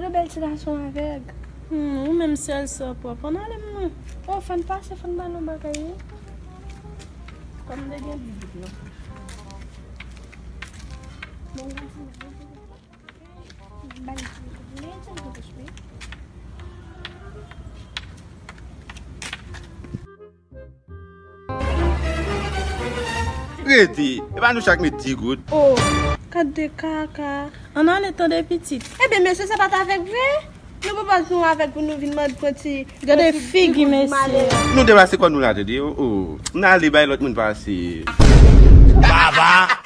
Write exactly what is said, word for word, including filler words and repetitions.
Yon bèl ti gason avèg. Hmm, ou menm sèl sa w pwòp. Ann ale m non. Oh, fò n pase, fò n ba nou bagay wi. Kòm m te gen dout non. Bon, m kontinye. Ba li ti kout men, ti kout men. Rete, e pa nou chak met di goud. Oh, gad de kaka. Ann ale tande pitit. Ebyen, mesye sa pa t avèg vre? Nou papa nou avèg pou nou vin mande pran ti. Gade figi mesye. Nou depase kò nou la tande. Oh, oh. N ale bay lòt moun pase. Baba.